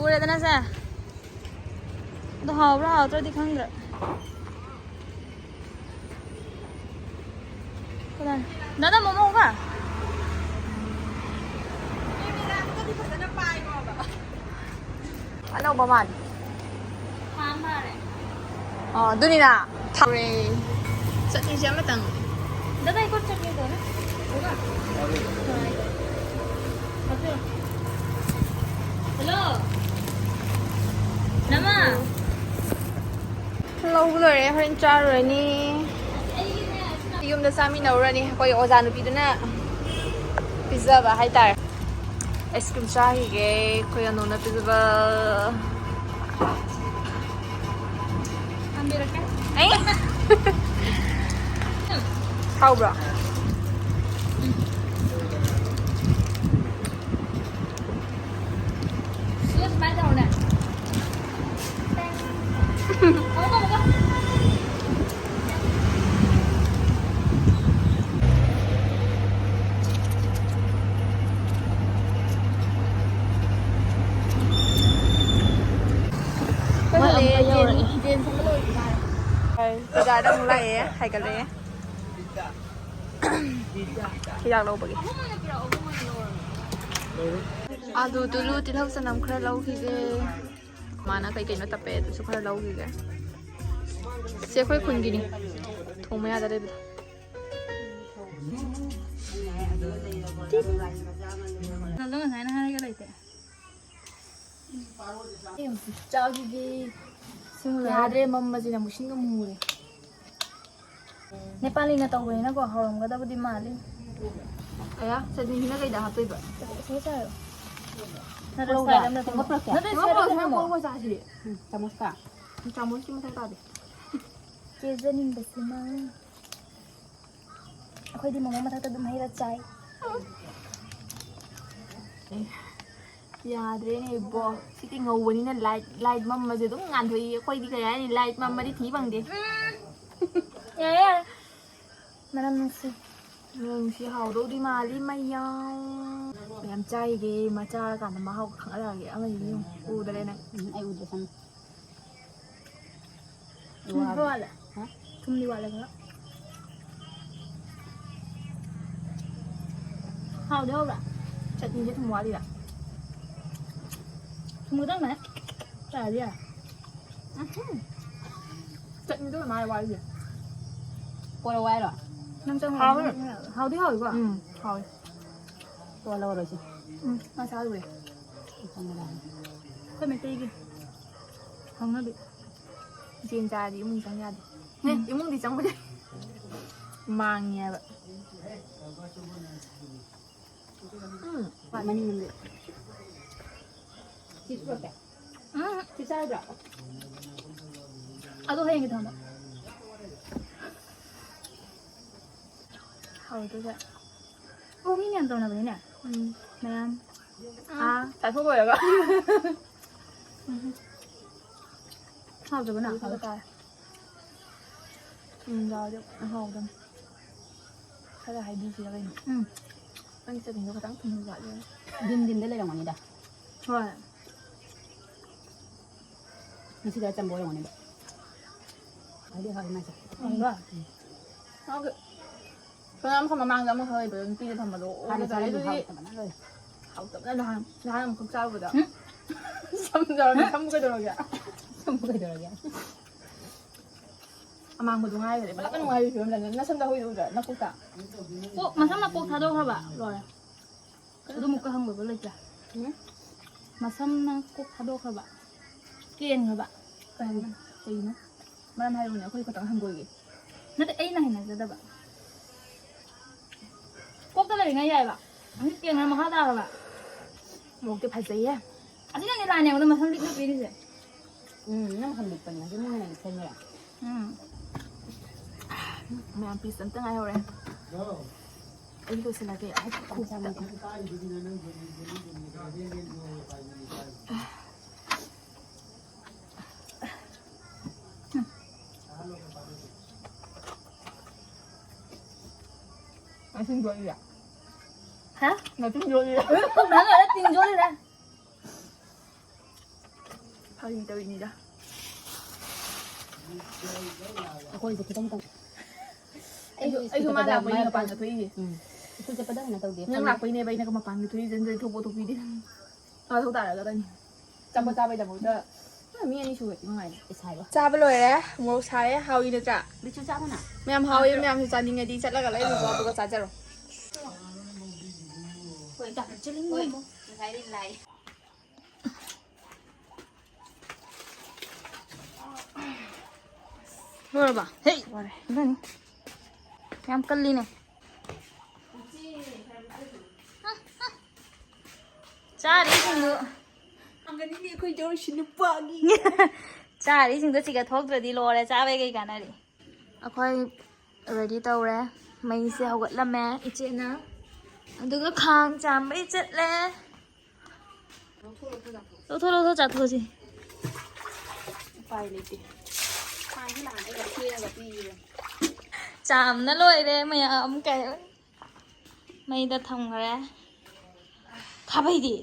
ꯎꯔꯦꯗꯅ ꯁꯦ꯫ ꯑꯗꯣ ꯍꯥꯎꯕ꯭ꯔꯥ ꯍꯥꯎꯇ꯭ꯔꯗꯤ ꯈꯪꯗ꯭ꯔꯦ꯫ ꯀꯗꯥꯏ? ꯗꯥꯗꯥ, ꯃꯣꯃꯣꯒ? ꯑꯅꯧꯕ ꯃꯥꯜꯂꯤ꯫ ꯍꯥꯡ ꯃꯥꯜꯂꯦ꯫ ꯑꯣ, ꯑꯗꯨꯅꯤꯅ ꯊꯥꯎꯔꯦ꯫ ꯆꯠꯅꯤꯁꯦ ꯑꯃꯇꯪ꯫ ꯗꯥꯗꯥ, ꯏꯀꯣ ꯆꯠꯅꯤ ꯇꯧꯔꯦ꯫ ꯍꯣꯏ꯫ ꯍꯜꯂꯣ꯫ ꯅꯃꯥ꯫ ꯂꯧꯕ ꯂꯣꯏꯔꯦ, ꯍꯣꯔꯦꯟ ꯆꯥꯔꯨꯔꯅꯤ꯫ ꯌꯨꯝꯗ ꯆꯥꯃꯤꯟꯅꯔꯨꯔꯅꯤ꯫ ꯑꯩꯈꯣꯏ ꯑꯣꯖꯥ ꯅꯨꯄꯤꯗꯨꯅ ꯄꯤꯖꯕ ꯍꯥꯏꯇꯥꯔꯦ꯫ ꯑꯥꯏꯁ ꯀ꯭ꯔꯤꯝ ꯆꯥꯈꯤꯒꯦ ꯑꯩꯈꯣꯏ ꯑꯅꯨꯅ ꯄꯤꯖꯕ꯫ ꯍꯥꯎꯕ꯭ꯔꯣ? ꯁꯤꯗ ꯁꯨꯃꯥꯏꯅ ꯇꯧꯔꯣꯅꯦ꯫ ꯃꯣꯏ ꯑꯃꯨꯛꯀ ꯌꯧꯔꯛꯑꯦ꯫ ꯕꯖꯥꯔꯗ ꯑꯃꯨꯛ ꯂꯥꯛꯑꯦ, ꯍꯥꯏꯒꯠꯂꯛꯑꯦ꯫ ꯍꯤꯗꯥꯛ ꯂꯧꯕꯒꯤ꯫ ꯑꯂꯨ ꯇꯨꯂꯨ ꯇꯤꯜꯍꯧ ꯆꯅꯝ ꯈꯔ ꯂꯧꯈꯤꯒꯦ꯫ ꯃꯥꯅ ꯀꯩ ꯀꯩꯅꯣ ꯇꯞꯄꯦ, ꯑꯗꯨꯁꯨ ꯈꯔ ꯂꯧꯈꯤꯒꯦ꯫ ꯁꯤ ꯑꯩꯈꯣꯏ ꯈꯨꯟꯒꯤꯅꯤ, ꯊꯣꯡ ꯃꯌꯥꯗ ꯂꯩꯕꯗꯣ꯫ ꯅꯪꯗꯣ ꯉꯁꯥꯏꯅ ꯍꯥꯏꯔꯒ ꯂꯩꯇꯦ꯫ ꯆꯥꯎꯁꯤꯗꯤ ꯌꯥꯗ꯭ꯔꯦ, ꯃꯝꯕꯁꯤꯅ ꯃꯨꯁꯤꯟꯒ ꯃꯨꯔꯦ꯫ ꯅꯦꯄꯥꯂꯤꯅ ꯇꯧꯕꯅꯤꯅꯀꯣ, ꯍꯧꯔꯝꯒꯗꯕꯗꯤ ꯃꯥꯜꯂꯤ꯫ ꯑꯌꯥ, ꯆꯠꯅꯤꯁꯤꯅ ꯀꯩꯗ ꯍꯥꯞꯇꯣꯏꯕ? ꯁꯤꯗ ꯆꯥꯔꯣ꯫ ꯅꯠꯇ꯭ꯔ ꯀꯣꯔꯧꯗ? ꯁ꯭ꯂꯥꯏꯗ ꯑꯃ ꯊꯝꯃꯣ꯫ ꯁꯦꯝꯒꯠꯄꯤꯔꯛꯀꯦ? ꯅꯠꯇ꯭ꯔ ꯁ꯭ꯂꯥꯏꯗ ꯑꯃ ꯊꯝꯃꯣ꯫ ꯀꯣꯔꯧꯒ ꯆꯥꯁꯤꯗꯤ꯫ ꯎꯝ, ꯆꯥꯃꯁꯀ꯫ ꯆꯥꯃꯁꯀꯤ ꯃꯊꯧ ꯇꯥꯗꯦ꯫ ꯀꯦꯖꯅꯤꯡꯕꯁꯤꯅ꯫ ꯑꯩꯈꯣꯏꯗꯤ ꯃꯣꯃꯣ ꯃꯊꯛꯇ ꯑꯗꯨꯝ ꯍꯩꯔ ꯆꯥꯏ꯫ ꯌꯥꯗ꯭ꯔꯦꯅꯦ ꯏꯕꯣ꯫ ꯁꯤꯗꯤ ꯉꯧꯕꯅꯤꯅ ꯂꯥꯏꯠ, ꯂꯥꯏꯠ ꯃꯝꯃꯁꯦ ꯑꯗꯨꯝ ꯉꯥꯟꯊꯣꯛꯏ꯫ ꯑꯩꯈꯣꯏꯗꯤ ꯀꯩ ꯍꯥꯏꯅꯤ, ꯂꯥꯏꯠ ꯃꯝꯃꯗꯤ ꯊꯤ ꯐꯪꯗꯦ꯫ ꯌꯥꯔꯦ, ꯌꯥꯔꯦ꯫ ꯃꯅꯝ ꯅꯨꯡꯁꯤ꯫ ꯅꯣꯡꯁꯤ ꯍꯥꯎꯗꯧꯗꯤ ꯃꯥꯜꯂꯤ ꯃꯌꯥꯝ꯫ ꯃꯌꯥꯝ ꯆꯥꯏꯒꯦ, ꯃꯥ ꯆꯥꯔꯀꯥꯟꯗ ꯃꯍꯥꯎ ꯈꯪꯍꯜꯂꯛꯑꯒꯦ꯫ ꯑꯃꯁꯤꯗꯤ ꯌꯦꯡꯉꯨ, ꯎꯗꯔꯦ ꯅꯪ꯫ ꯎꯝ, ꯑꯩ ꯎꯗ꯭ꯔꯦ ꯁꯝ꯫ ꯊꯨꯝꯗꯤ ꯋꯥꯠꯂꯦ꯫ ꯍꯥ? ꯊꯨꯝꯗꯤ ꯋꯥꯠꯂꯦ ꯈꯔ꯫ ꯍꯥꯎꯗꯤ ꯍꯥꯎꯕ꯭ꯔꯥ? ꯆꯠꯅꯤꯁꯦ ꯊꯨꯝ ꯋꯥꯠꯂꯤꯔꯥ? ꯊꯨꯝ ꯈꯤꯇꯪ ꯃꯥꯏ ꯆꯥꯔꯗꯤ ꯌꯥꯔꯦ꯫ ꯎꯝ꯫ ꯆꯠꯅꯤꯗꯣ ꯃꯥꯏ ꯋꯥꯠꯂꯤꯁꯦ꯫ ꯀꯣꯔ ꯋꯥꯏꯔꯣ? ꯅꯪ ꯆꯪꯉꯣ꯫ ꯍꯥꯎꯋꯦ꯫ ꯍꯥꯎꯗꯤ ꯍꯥꯎꯋꯤꯀꯣ? ꯎꯝ, ꯍꯥꯎꯋꯦ꯫ ꯀꯣꯔ ꯂꯧꯔꯣꯏꯁꯦ꯫ ꯎꯝ, ꯃꯥ ꯆꯥꯔꯨꯔꯦ꯫ ꯆꯪꯉꯣ ꯂꯥꯎ꯫ ꯑꯩꯈꯣꯏ ꯃꯩꯇꯩꯒꯤ ꯍꯧꯅꯕꯤ꯫ ꯌꯦꯟ ꯆꯥꯔꯗꯤ ꯏꯃꯨꯡ ꯆꯪ ꯌꯥꯗꯦ꯫ ꯅꯦ, ꯎꯝ꯫ ꯏꯃꯨꯡꯗꯤ ꯆꯪꯕ ꯌꯥꯏ꯫ ꯃꯥꯡꯉꯦꯕ꯫ ꯎꯝ꯫ ꯃꯅꯤꯡꯂꯣꯝꯗ꯫ ꯁꯤ ꯄꯨꯔꯛꯀꯦ꯫ ꯎꯝ꯫ ꯁꯤ ꯆꯥꯔꯣꯏꯗ꯭ꯔꯣ? ꯑꯗꯣ ꯍꯌꯦꯡꯒꯤ ꯊꯝꯃꯣ꯫ ꯍꯥꯎꯗꯣꯏꯕ꯫ ꯑꯣ, ꯃꯤ ꯃꯌꯥꯝ ꯇꯧꯅꯕꯅꯤꯅꯦ꯫ ꯎꯝ꯫ ꯃꯌꯥꯝ꯫ ꯎꯝ꯫ ꯑꯥ꯫ ꯆꯥꯊꯣꯛ ꯂꯣꯏꯔꯒ꯫ ꯎꯝ꯫ ꯍꯥꯎꯇꯕꯅ? ꯍꯥꯎꯇꯕ ꯇꯥꯔꯦ꯫ ꯎꯝ, ꯌꯥꯎꯔꯗꯤ ꯍꯥꯎꯗꯕꯅꯤ꯫ ꯈꯔ ꯍꯥꯏꯕꯤꯁꯤꯔ ꯀꯩꯅꯣ? ꯎꯝ꯫ ꯅꯪ ꯆꯠꯅꯤꯡꯗꯣ ꯈꯤꯇꯪ ꯊꯨꯝ ꯋꯥꯠꯂꯦ꯫ ꯗꯤꯟ ꯗꯤꯟꯗ ꯂꯩꯔꯝꯒꯅꯤꯗ꯫ ꯍꯣꯏ꯫ ꯉꯁꯤꯗꯤ ꯑꯆꯝꯕ ꯑꯣꯏꯔꯝꯒꯅꯤꯕ꯫ ꯍꯥꯎꯗꯤ ꯍꯥꯎꯋꯤ ꯃꯥꯏꯁꯦ꯫ ꯍꯥꯎꯕ꯭ꯔꯥ? ꯎꯝ꯫ ꯍꯥꯎꯗꯤ꯫ ꯀꯅꯥꯝ ꯃꯃꯥꯡꯗ ꯑꯃꯈꯛ ꯂꯩꯕꯗꯣ ꯅꯨꯄꯤꯅ ꯊꯝꯕꯗꯣ ꯍꯥꯟꯅ ꯑꯣꯏꯔꯦ꯫ ꯆꯥꯔꯝꯃꯤ ꯑꯗꯨꯗꯤ ꯍꯥꯎꯇꯕꯅ ꯂꯣꯏꯔꯦ꯫ ꯍꯥꯎꯇꯕꯅ ꯅꯍꯥꯟ, ꯅꯍꯥꯟ ꯑꯃꯨꯛꯈꯛ ꯆꯥꯔꯨꯕꯗꯣ꯫ ꯍꯨꯝ? ꯁꯝ ꯆꯥꯔꯝꯃꯤ, ꯁꯝꯕꯨ ꯀꯩꯗꯧꯔꯒꯦ? ꯁꯝꯕꯨ ꯀꯩꯗꯧꯔꯒꯦ? ꯑꯃꯥꯡꯕꯗꯣ ꯉꯥꯏꯈꯔꯦ꯫ ꯄꯨꯂꯞ ꯅꯨꯡꯉꯥꯏꯕ ꯐꯤꯕꯝꯗ ꯅꯁꯝꯗ ꯍꯨꯏ ꯎꯗ꯭ꯔꯥ? ꯅꯀꯣꯛꯇ꯫ ꯀꯣꯛ, ꯃꯁꯝꯅ ꯀꯣꯛ ꯊꯥꯗꯣꯛꯈ꯭ꯔꯕ? ꯂꯣꯏꯔꯦ꯫ ꯑꯗꯨꯃꯨꯛꯀ ꯍꯪꯕꯕꯨ ꯂꯩꯇ꯭ꯔꯥ? ꯎꯝ? ꯃꯁꯝꯅ ꯀꯣꯛ ꯊꯥꯗꯣꯛꯈ꯭ꯔꯕ? ꯀꯦꯟꯈ꯭ꯔꯕ? ꯀꯩꯅꯣ? ꯀꯩꯅꯣ? ꯃꯔꯝ ꯍꯥꯏꯔꯛꯎꯅꯦ, ꯑꯩꯈꯣꯏ ꯈꯛꯇꯪ ꯍꯪꯒꯣꯏꯒꯦ꯫ ꯅꯠꯇꯦ, ꯑꯩꯅ ꯍꯩꯅꯖꯗꯕ꯫ ꯀꯣꯛꯇ ꯂꯩꯔꯤꯉꯩ ꯌꯥꯏꯕ꯫ ꯍꯧꯖꯤꯛ ꯀꯦꯟꯈ꯭ꯔ ꯃꯈꯥ ꯇꯥꯈ꯭ꯔꯕ? ꯃꯣꯛꯇꯤ ꯐꯖꯩꯍꯦ꯫ ꯑꯁꯤꯅꯅꯦ ꯂꯥꯏꯅꯦꯕꯗ ꯃꯁꯝ ꯂꯤꯛꯅ ꯄꯤꯔꯤꯁꯦ꯫ ꯎꯝ, ꯅꯪ ꯃꯁꯝ ꯂꯤꯛꯄꯅꯤ, ꯉꯁꯤ ꯃꯣꯏ ꯍꯦꯟꯅ ꯂꯤꯛꯁꯟꯈ꯭ꯔꯦ꯫ ꯎꯝ꯫ ꯃꯌꯥꯝ ꯄꯤꯁ ꯑꯝꯇ ꯉꯥꯏꯍꯧꯔꯦ꯫ ꯑꯩ ꯂꯣꯏꯁꯤꯜꯂꯒꯦ꯫ ꯃꯁꯤꯡ ꯌꯣꯠꯂꯤꯔꯥ? ꯍꯥ? ꯃꯁꯤꯡ ꯌꯣꯠꯂꯤꯔꯥ? ꯅꯪ ꯑꯗ ꯇꯤꯡ ꯌꯣꯠꯂꯤꯔꯥ? ꯐꯥꯒꯤ ꯇꯧꯔꯤꯅꯤꯗ꯫ ꯑꯩꯈꯣꯏꯁꯨ ꯈꯤꯇꯪ ꯇꯧ꯫ ꯑꯩꯁꯨ, ꯑꯩꯁꯨ ꯃꯥ ꯂꯥꯛꯄꯩꯅꯦ ꯃꯄꯥꯟꯗ ꯊꯣꯛꯏꯁꯦ꯫ ꯎꯝ꯫ ꯁ꯭ꯀꯨꯜ ꯆꯠꯄꯗ ꯀꯩꯅꯣ ꯇꯧꯗꯦ꯫ ꯅꯪ ꯂꯥꯛꯄꯩꯅꯦꯕ ꯑꯩꯅ ꯃꯄꯥꯟꯗ ꯊꯣꯛꯏꯁꯦ꯫ ꯅꯠꯇ꯭ꯔꯗꯤ ꯊꯣꯛꯄ ꯊꯣꯛꯄꯤꯗꯦ꯫ ꯃꯥ ꯊꯣꯛ ꯇꯥꯔꯒ ꯇꯅꯤ꯫ ꯑꯆꯥꯄꯣꯠ ꯆꯥꯕꯩꯗꯃꯛꯇ꯫ ꯃꯤ ꯑꯅꯤ ꯁꯨꯔꯗꯤ ꯅꯨꯡꯉꯥꯏꯅꯤ꯫ ꯏꯁꯥꯏꯕ꯫ ꯆꯥꯕ ꯂꯣꯏꯔꯦ꯫ ꯃꯣꯔꯣꯛ ꯁꯥꯔꯦ꯫ ꯍꯥꯎꯏ ꯅꯠꯇ꯭ꯔꯥ? ꯕꯤꯆꯨ ꯆꯥꯕꯅ? ꯃꯌꯥꯝ ꯍꯥꯎꯏ꯫ ꯃꯌꯥꯝꯁꯨ ꯆꯥꯅꯤꯡꯉꯗꯤ ꯆꯠꯂꯒ ꯂꯩꯔꯨꯀꯣ, ꯑꯗꯨꯒ ꯆꯥꯖꯔꯣ꯫ ꯍꯣꯏ, ꯆꯥ-, ꯍꯣꯏ, ꯉꯁꯥꯏꯗꯤ ꯂꯥꯏ꯫ ꯂꯣꯏꯔꯕ? ꯍꯦ! ꯂꯣꯏꯔꯦ꯫ ꯂꯣꯏꯅꯤ꯫ ꯌꯥꯝ ꯀꯜꯂꯤꯅꯦ꯫ ꯆꯥꯔꯤꯁꯤꯡꯗꯨ꯫ ꯍꯪꯒꯅꯤꯅꯦ ꯑꯩꯈꯣꯏ ꯇꯧꯔꯤꯁꯤ ꯅꯨꯄꯥꯒꯤ꯫ ꯆꯥꯔꯤꯁꯤꯡꯗꯣ ꯁꯤꯒ ꯊꯣꯛꯇ꯭ꯔꯗꯤ ꯂꯣꯏꯔꯦ꯫ ꯆꯥꯕꯩ ꯀꯩ ꯀꯥꯟꯅꯔꯤ? ꯑꯩꯈꯣꯏ ready ꯇꯧꯔꯦ꯫ ꯃꯩꯁꯦ ꯍꯧꯒꯠꯂꯝꯃꯦ ꯏꯆꯦꯅ꯫ ꯑꯗꯨꯒ ꯈꯥꯡ ꯆꯥꯝꯕꯩ ꯆꯠꯂꯦ꯫ ꯂꯧꯊꯣꯛ, ꯂꯧꯊꯣꯛ, ꯆꯥꯊꯣꯛ꯫ ꯂꯧꯊꯣꯛ, ꯂꯧꯊꯣꯛ, ꯆꯥꯊꯣꯛꯑꯁꯤ꯫ ꯎꯄꯥꯏ ꯂꯩꯇꯦ꯫ ꯈꯥꯡꯁꯤ ꯅꯍꯥꯟ ꯑꯩꯅ ꯐꯦꯡꯉꯒ ꯄꯤꯈꯤꯕꯅꯤ꯫ ꯆꯥꯝꯅ ꯂꯣꯏꯔꯦ ꯃꯌꯥꯝ꯫ ꯀꯩ ꯃꯩꯗ ꯊꯝꯈ꯭ꯔꯦ꯫ ꯈꯥꯕꯩꯗꯤ?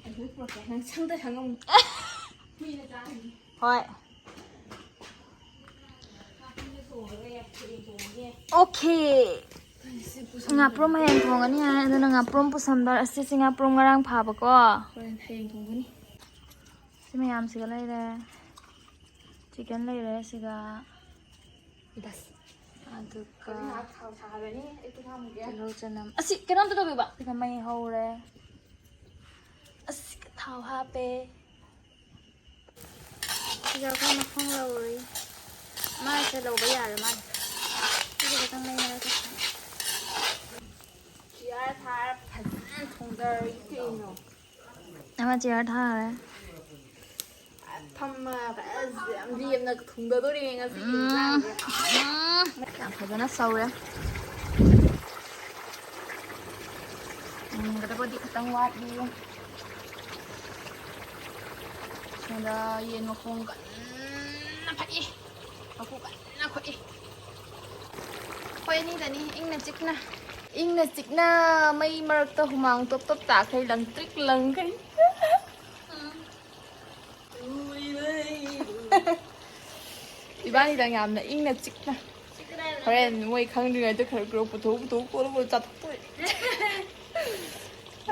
ꯑꯗꯨ ꯄꯨꯔꯛꯀꯦ꯫ ꯅꯪ ꯁꯪꯗ ꯁꯪꯉꯝꯃꯨ꯫ ꯍꯨꯏꯅ ꯆꯥꯈꯤꯅꯤ꯫ ꯍꯣꯏ꯫ ꯅꯥꯄꯤꯅ ꯊꯣꯡꯉꯔꯣꯏ, ꯌꯦꯟ ꯊꯣꯡꯉꯒꯦ꯫ Okay꯫ ꯁꯤ ꯄꯨꯁꯟ-, ꯉꯥꯄ꯭ꯔꯨꯝ ꯍꯌꯦꯡ ꯊꯣꯡꯉꯅꯤ ꯍꯥꯏ, ꯑꯗꯨꯅ ꯉꯥꯄ꯭ꯔꯨꯝ ꯄꯨꯁꯟꯕ꯫ ꯑꯁꯤ, ꯁꯤ ꯉꯥꯄ꯭ꯔꯨꯝ ꯉꯔꯥꯡ ꯐꯥꯕꯀꯣ꯫ ꯍꯣꯔꯦꯟ ꯍꯌꯦꯡ ꯊꯣꯡꯒꯅꯤ꯫ ꯁꯤ ꯃꯌꯥꯝꯁꯤꯒ ꯂꯩꯔꯦ꯫ Chicken ꯂꯩꯔꯦ ꯁꯤꯒ꯫ ꯕꯁ꯫ ꯑꯗꯨꯒ ꯍꯧꯖꯤꯛ ꯉꯥꯏꯍꯥꯛ ꯊꯥꯎ ꯁꯥꯍꯜꯂꯅꯤ꯫ ꯑꯩ ꯈꯨꯠ ꯍꯥꯝꯃꯨꯒꯦ꯫ ꯇꯤꯜꯍꯧ ꯆꯅꯝ꯫ ꯑꯁꯤ ꯀꯩꯅꯣꯝꯇ ꯇꯧꯕꯤꯕ꯫ ꯁꯤꯒ ꯃꯩ ꯍꯧꯔꯦ꯫ ꯑꯁ ꯊꯥꯎ ꯍꯥꯞꯄꯦ꯫ ꯁꯤꯒ ꯑꯩꯈꯣꯏ ꯃꯈꯣꯡ ꯂꯧꯔꯤ꯫ ꯃꯥꯁꯦ ꯂꯧꯕ ꯌꯥꯔ ꯃꯥꯜꯂꯦ꯫ ꯁꯤꯒ ꯈꯤꯇꯪ ꯂꯩꯅꯔꯁꯦ꯫ ꯆꯤꯌꯥꯔ ꯊꯥꯔ ꯐꯖꯅ ꯊꯣꯡꯗꯔꯤ ꯀꯩꯅꯣ꯫ ꯑꯃ ꯆꯤꯌꯥꯔ ꯊꯥꯔꯦ꯫ ꯐꯝꯃꯒ ꯑꯁ ꯌꯥꯝ ꯂꯦꯝꯅ ꯊꯨꯡꯗꯗꯣꯔꯦ ꯉꯁꯤꯒꯤ ꯏꯟꯖꯥꯡꯁꯦ꯫ ꯎꯝ, ꯌꯥꯝ ꯐꯖꯅ ꯁꯧꯔꯦ꯫ ꯎꯝꯒꯗꯕꯗꯤ ꯈꯤꯇꯪ ꯋꯥꯠꯂꯤ꯫ ꯁꯣꯝꯗ ꯌꯦꯟ ꯃꯈꯣꯡ ꯀꯟꯅ ꯐꯛꯏ꯫ ꯃꯀꯨ ꯀꯟꯅ ꯈꯣꯛꯏ꯫ ꯑꯩꯈꯣꯏ ꯑꯅꯤꯗꯅꯤ ꯏꯪꯅ ꯆꯤꯛꯅ꯫ ꯏꯪꯅ ꯆꯤꯛꯅ ꯃꯩ ꯃꯔꯛꯇ ꯍꯨꯃꯥꯡ ꯇꯣꯞ ꯇꯣꯞ ꯇꯥꯈꯩ ꯂꯪꯇ꯭ꯔꯤꯛ ꯂꯪꯈꯩ꯫ ꯏꯕꯥꯅꯤꯗꯪ ꯌꯥꯝꯅ ꯏꯪꯅ ꯆꯤꯛꯅ꯫ ꯍꯣꯔꯦꯟ ꯃꯣꯏ ꯈꯪꯗ꯭ꯔꯤꯉꯩꯗ ꯈꯔ ꯈꯔ ꯄꯨꯊꯣꯛ ꯄꯨꯊꯣꯛ ꯀꯣꯠꯂ ꯀꯣꯠꯂ ꯆꯥꯊꯣꯛꯇꯣꯏ꯫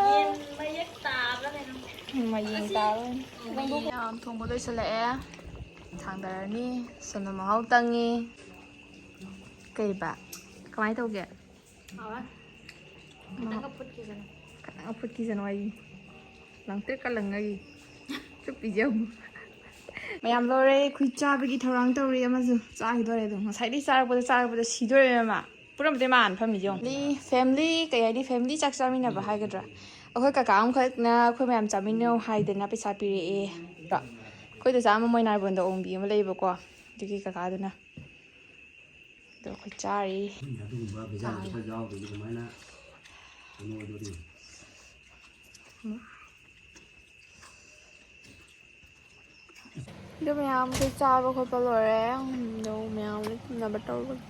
ꯌꯦꯟ ꯃꯌꯦꯛ ꯇꯥꯕ꯭ꯔꯥ ꯀꯩꯅꯣ? ꯎꯝ, ꯃꯌꯦꯡ ꯇꯥꯕ꯭ꯔꯥ ꯀꯩꯅꯣ? ꯃꯌꯥꯝ ꯊꯣꯡꯕ ꯂꯣꯏꯁꯤꯜꯂꯛꯑꯦ꯫ ꯊꯥꯡꯗꯔꯅꯤ꯫ ꯁꯣꯝꯗ ꯃꯍꯥꯎ ꯇꯪꯉꯤ꯫ ꯀꯩꯕ? ꯀꯃꯥꯏꯅ ꯇꯧꯒꯦ? ꯍꯥꯎꯋꯦ꯫ ꯈꯤꯇꯪꯒ ꯐꯨꯠꯈꯤꯁꯅꯨ꯫ ꯈꯤꯇꯪꯒ ꯐꯨꯠꯈꯤꯁꯅꯨ ꯑꯩ꯫ ꯂꯪꯇ꯭ꯔꯤꯛꯀ ꯂꯪꯉꯒꯤ꯫ ꯆꯨꯞꯄꯤꯁꯦ ꯑꯃꯨꯛ꯫ ꯃꯌꯥꯝ ꯂꯣꯏꯔꯦ꯫ ꯑꯩꯈꯣꯏ ꯆꯥꯕꯒꯤ ꯊꯧꯔꯥꯡ ꯇꯧꯔꯤ ꯑꯃꯁꯨ꯫ ꯆꯥꯈꯤꯗꯣꯔꯦ ꯑꯗꯨꯝ꯫ ꯉꯁꯥꯏꯗꯩ ꯆꯥꯔꯛꯄꯗ ꯆꯥꯔꯛꯄꯗ ꯁꯤꯗꯣꯔꯦ ꯃꯥ꯫ ꯄꯨꯔꯝꯗꯦ ꯃꯥ ꯍꯥꯟꯅ ꯐꯝꯃꯤꯁꯦ ꯌꯦꯡꯉꯨ꯫ ꯂꯤ-, family ꯀꯩ ꯍꯥꯏꯅꯤ? Family ꯆꯥꯛ ꯆꯥꯃꯤꯟꯅꯕ ꯍꯥꯏꯒꯗ꯭ꯔꯥ? ꯑꯩꯈꯣꯏ ꯀꯀꯥ ꯑꯃꯈꯛꯅ ꯑꯩꯈꯣꯏ ꯃꯌꯥꯝ ꯆꯥꯃꯤꯟꯅꯩ ꯍꯥꯏꯗꯅ ꯄꯩꯁꯥ ꯄꯤꯔꯛꯑꯦ꯫ ꯑꯩꯈꯣꯏ ꯗꯣꯆꯥ ꯑꯃ ꯃꯣꯏ ꯅꯥꯏꯕꯣꯟꯗ ꯑꯣꯡꯕꯤ ꯑꯃ ꯂꯩꯕꯀꯣ꯫ ꯑꯗꯨꯒꯤ ꯀꯀꯥꯗꯨꯅ꯫ ꯑꯗꯣ ꯑꯩꯈꯣꯏ ꯆꯥꯔꯤ꯫ ꯑꯗꯨꯒꯨꯝꯕ ꯕꯤꯖꯥꯔꯗꯣ ꯈꯔ ꯌꯥꯎꯗ꯭ꯔꯗꯤ ꯀꯃꯥꯏꯅ ꯀꯩꯅꯣ ꯑꯣꯏꯗꯣꯔꯤ? ꯑꯗꯨ ꯃꯌꯥꯝ ꯑꯩꯈꯣꯏ ꯆꯥꯕ ꯈꯣꯠꯄ ꯂꯣꯏꯔꯦ꯫ ꯑꯗꯣ ꯃꯌꯥꯝ ꯂꯣꯏ ꯊꯝꯅꯕ ꯇꯧꯔꯒꯦ꯫